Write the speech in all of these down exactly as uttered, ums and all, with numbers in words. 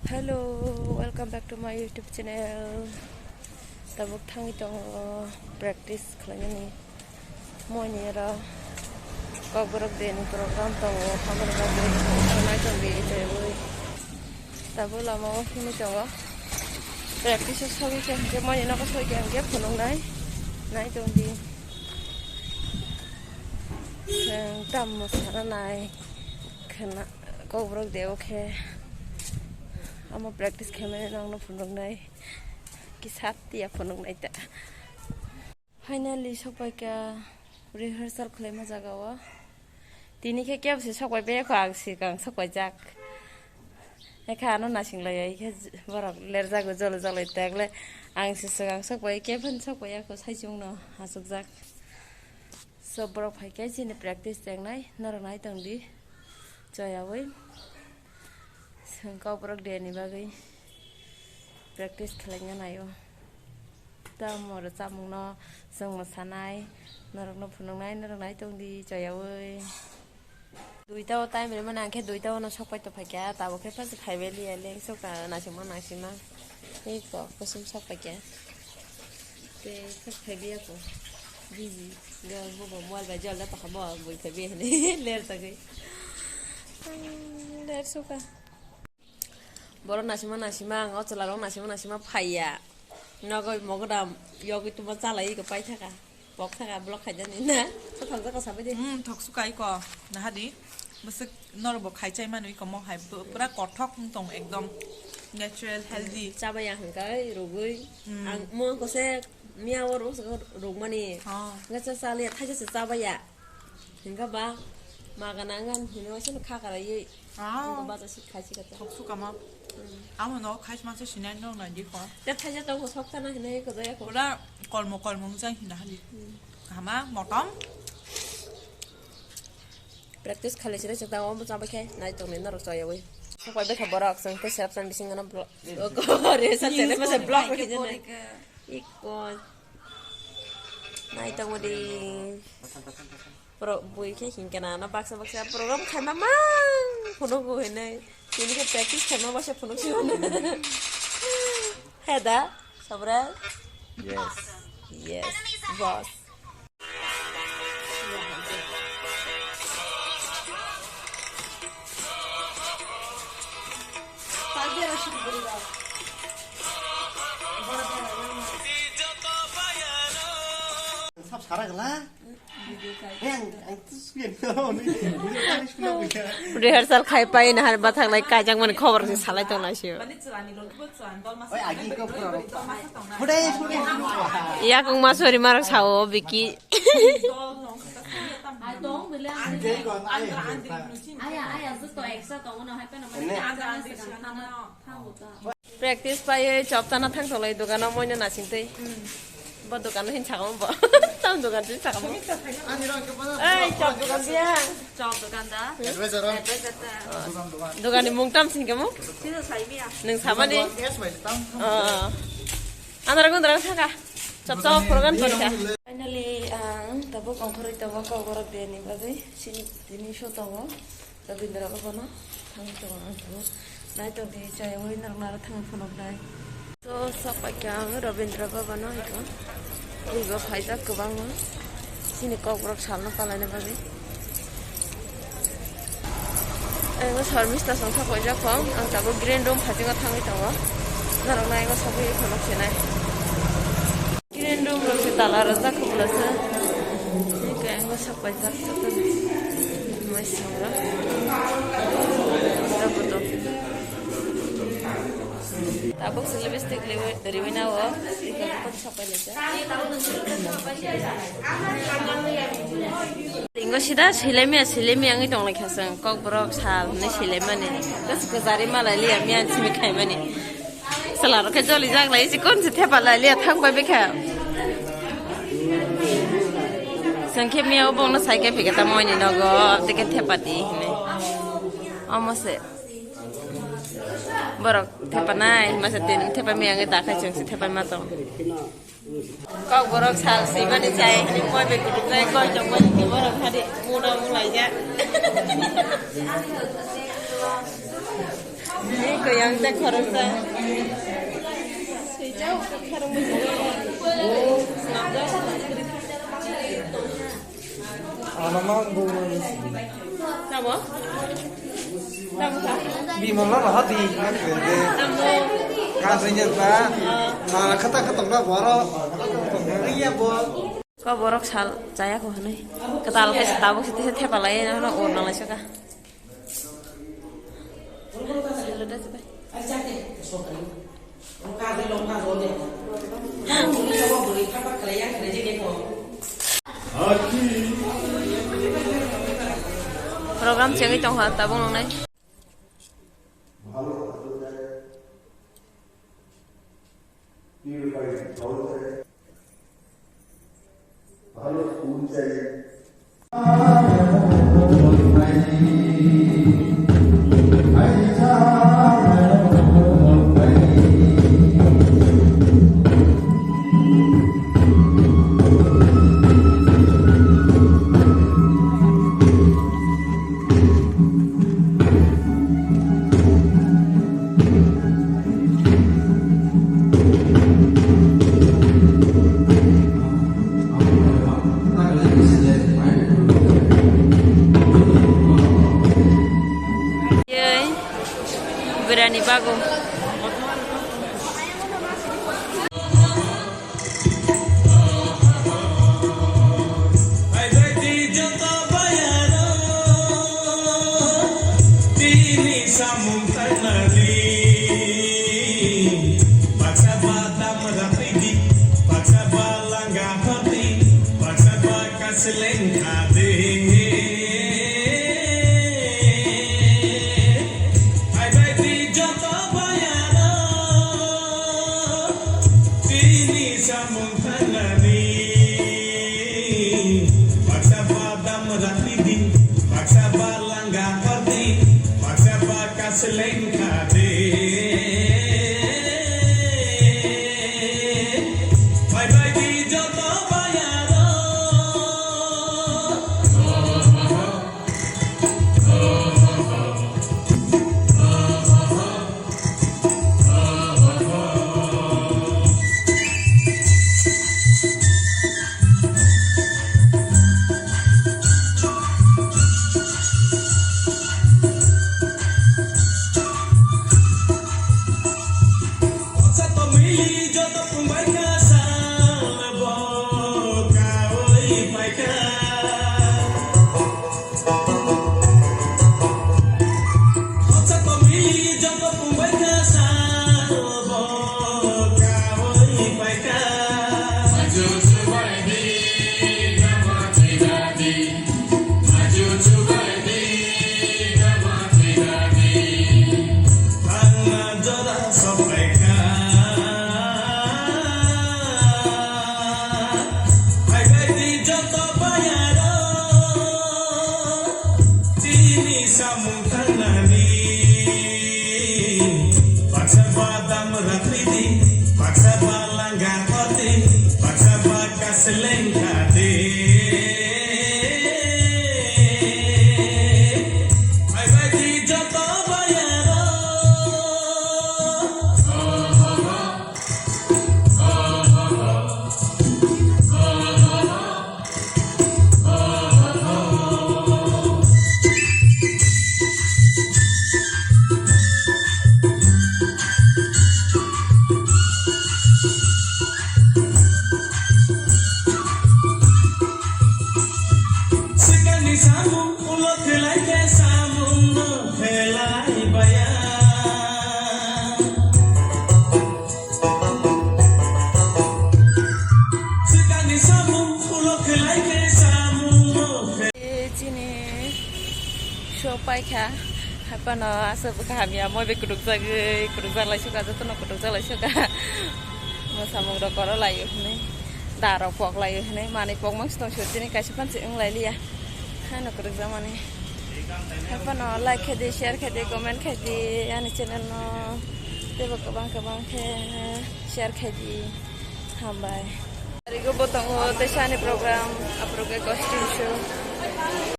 Hello, welcome back to my YouTube channel. Tabuk thangwi tongo practice khlainani. Moini oro Kokborok Day ni program tongo, aboni bagwi nai tongdi teiwi. Tabuk lama o himwi tongo. Practice o sogwi khe hwnkhe moini nogo sogwi khe hwnkhe phunuknai. Nai tongdi. Chwng tamo sana nai khwna Kokborok Day o khe amo practice khaimani nokno phunuknai. Kisa tiya phunuknai ta. Finally sokpaikha rehearsal khwlaima jaga o. Tini khe kebo se sokpai biyakho, ang swkang sokpaijak. Ekha ano nasinglaiya, ikhe borok lerjago jolo jolo tekle. Ang se swkang sokpai, keboni sokpaiyakho, saichungno achukjak. So borok phaikhe chini practice chengnai, norok nai tongdi. Choyawi. Chwng Kokborok Day ni bagwi practice khlaina naio. Tamo rwchapmungno chwng mwsanai, norokno phunuknai, norok nai tongdi choyawi. Duita o time rimani, ang khe duita o no sokpai tongphaikha, tabuk khe phaibai liya, leng sokha, naisingma naisingma. Tei kok kuchum sokpaikha. Tei kok phaibai ya ko. Busy. Ga bo bo mobile bai jol da tokha bo bui phaibai hwnwi ler tagwi. Ang ler sukha. Borok naisingma naisingma, ang o chwla rok naisingma naisingma phaiya. Nogoi mogodam yogwi tuma chalai ko pai thaka. Pok thaka block khaijani na. Thok jaka sabai de. Hmm, thok sukai ko. Nahadi. Bwswk norok bo khaichai manwi komo hai pu-, pura kothok wng tong ekdom natural, healthy. Chabaya hwnkhai rugwi. Hmm. Ang mo kose miya o ruk rukmani. Oh. Ngacha chaliya thaisa se chabaya. Hingga ba magana ngan hino sino khakara ye. Ah. Hingga ba jasi khaisi kata. Thok sukama. Hmm. Amo no khais manse sinai no nai di ko. Te thaisa to ko sok sana hino ko doya ko. Pura kolmo kolmo mujang hina hali. Hmm. Hama motom. Practice khali sire se ta omo chabai khe nai tong ni norok choyawi. Sok bai bekha borok song te serap san bising gana blog. Ko re sa sere masa blog bai khe jene. Iko. Nai tong di. Pro bui khe hingkana na baksa baksa program khaima mang phunuk bo hinai. Tini khe practice khaima baksa phunuk si hwnwi. Heda, Sobra? Yes. Yes, boss. Sab sara gala. Rehearsal khai pai na har bathang lai kajak mani khobor se salai tong lai sio. Oi, agi ko pro. Yakung ma sori marok sao Biki. Practice paiwi choptana thangtholai dogano moino nasingtwi. Bo dogano hin sakamo bo. Tam dogan twi sakamo. Ei, chop dogan dia. Chop dogan da. Advisor o. Advisor da. Dogan ni mung tam singkamo. Sino saimia. Nung samani. Yes, bai, tam, tam. Oh. Andara gundara thaka. Chop chop program porka. Finally, ang tabuk ongkhorwi tongo Kokborok Day ni bagwi. Sini tini show tongo. Rabindra Bhavan o thangwi tongo ang tabuk. Nai tongdi chaywi norokno aro thangwi phunuknai. So, sok paikha ang Rabindra Bhavan o hwnkhe. Bwrwi bo phaijak kwbangma. Chini Kokborok salno palaina bagwi. Ang Sharmista song sok paijak kho. Ang tabuk green room phatingo thangwi tongo. Norokno ang sogwi phunuk sinai. Green room rok se tala rwjak khe bwlasa. Hwnkhe ang sakpai jak joto. Mai song rok. Joto. Tabuk se lipstick riwi na o. Iko joto sakpai laijak. Ingo sida silemiya silemiya wngwi tong lai kha chwng Kokborok sal hwnwi silemani. Gas kwchari malai liya miyan simi khaimani. Chwla rok khe joli jak lai se kon se thepa lai liya thang bai bikha. Chwng khe miya o bongno sai khe phikhe tamo ani nogo tei khe thepa di hwnwi. Omo se. Borok thepa nai masa tin thepa miya wngwi ta khai chwng se thepa ma tong. Kokborok sal swimani chai hwnwi moi bai kutuk jai koi tong bai hwnwi borok hadi muna mulai ja. Ni koyang te khoroksa. Ano mang bu mang. Tamo? Tamo ka? Bimol no hati. Tamo? Kasanya ta. Mara kata kata ba boro. Iya bo. Ko borok sal chaya ko hwnwi. Kwtal khe tabuk site se thepa lai no ur nang lai soka. Program chengwi tongkha tabuk nongnai. Yay, berani bago. Chini samung thanani, baksa badam rakni di, baksa balanga kordi, baksa baka seleng khade. Bye bye di joto bayaro. Chini samung thangnani, baksa badam rakni di, baksa balanga khoti, baksa baka seleng khati. Bye bye di joto bayaro. Sikani samung ulo khelai khe samung no khelai baya. Sikani samung ulo khelai khe samung no khe- E, chini show paikha. Haipano aswk kaham ya, moi bai kutukjagwi, kutukjak lai suka, jotono kutukjak lai suka. Mwsamung rok koro lai o hinwi, da rok pok lai o hinwi, manwi pokmang si tong sio, chini kaisa phan se wng lai liya. Haino kwrwkjakmani. Haphano like khe di, share khe di, comment khe di, ani channel no teibo kwbang kwbang khe share khe di. Hambai. Tarigo bo tongo teisa ani program, aphuru khe costume show.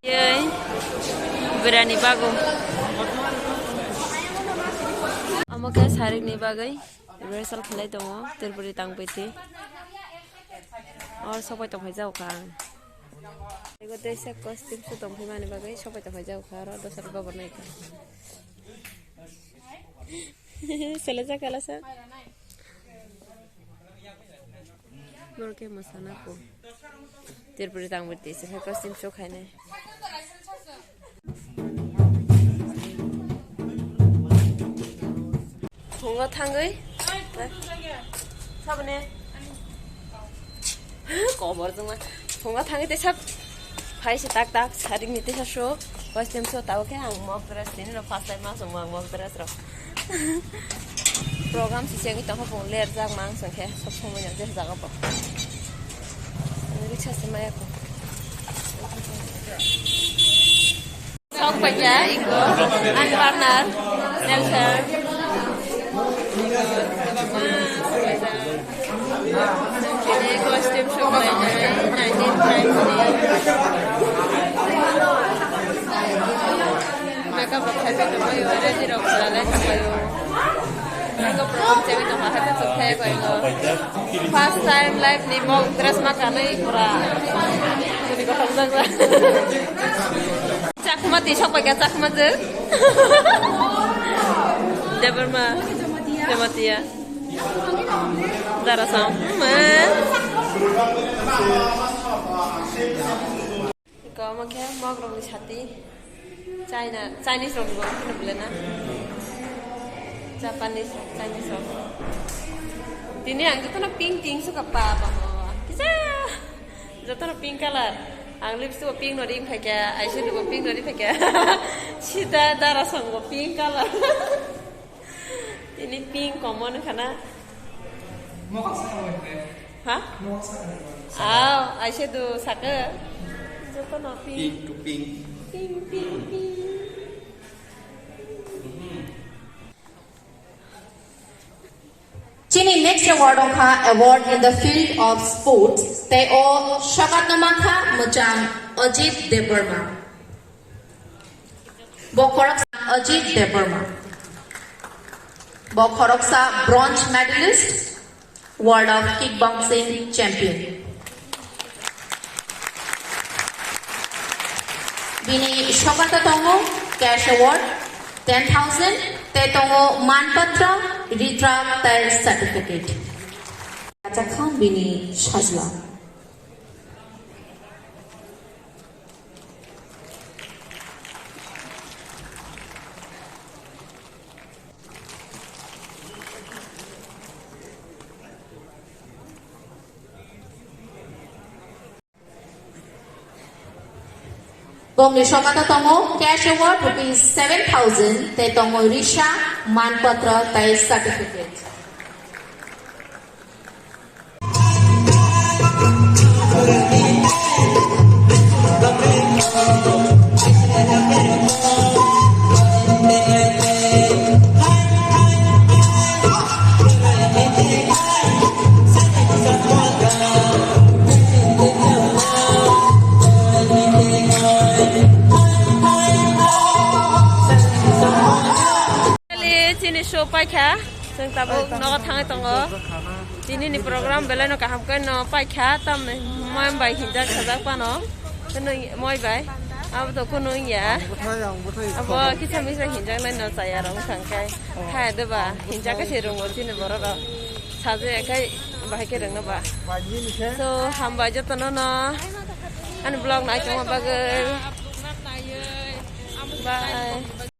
Yei, berani bago. Omo khe sarikni bagwi rehearsal khlai tongo, Tripuri tangpiti. Or sopai tongphai jao kha ang. Ego teisa costume show tongphai mani bagwi sopai tongphai jao kha, aro dosra gobornai kha. Sele ja kala sa. Borok khe mwsana kho. Tripuri tangpiti se costume show khainai. Phungo thangwi. Saboni. Kobor jongma. Phungo thangwi tei sab. Phai se tak tak saring ni tei sa show. Costume show tao khe ang mock dress tini no first time ma song ang mock dress ro. Program si segi tongkha pung ler jak mang song khe sob somoi no je jaga bo. Riksa se maya ko. Sok paikha iko ang partner Nelson. Ini costume show paikha nineteen times ni. Makeup rok khai pai tongbaio, ready rok khlai tongbaio. Iko program chegwi tongkha, haikhe chwng khe bai no. First time life ni mok dress ma kanwi pura. Chuni kothok jak ba. Chakma ti sok bai ka chakma je. Debbarma. Jamatia. Dara sam. Ma. Iko omo khe mok rokni sati. China, Chinese rokni bo phano bole na. Japanese, Chinese rok. Tini ang jotono pink, pink suka pa ba ho. Kisa jotono pink color. Ang lipstick bo pink no ring phaikha, eyeshadow bo pink no ring phaikha. Sita dara song bo pink color. Ini pink common khana. Mokol saka wai pe. Ha? Mokol saka wai pe. Aw, eyeshadow saka. Jotono pink. Pink to pink. Pink, pink, pink. Chini next award wngkha award in the field of sports. Tei o sokat no mankha mwchang Ajit Debbarma. Bo khoroksa Ajit Debbarma. Bo khoroksa bronze medalist, World of Kickboxing champion. Bini sokata tongo cash award ten thousand, tei tongo manpatra, ritrak tei certificate. Raja Khan bini sajla. Bongni somata tongo cash award rupees seven thousand, tei tongo risa, manpatra tei certificate. Finally, chini show paikha, chwng tabuk nogo thangwi tongo. Tini ni program belai no kaham khe no paikha, tamni moi bai hinjak sajak pano. Kunu moi bai, abo to kunu ya. Abo kisa misa hinjak nai no chaya rong thang kai. Hai de ba, hinjak khe se rung o chini borok rok. Saje kai bahai khe rung no ba. So, hambai joto no no. Ani vlog nai tongma bagwi. Bye.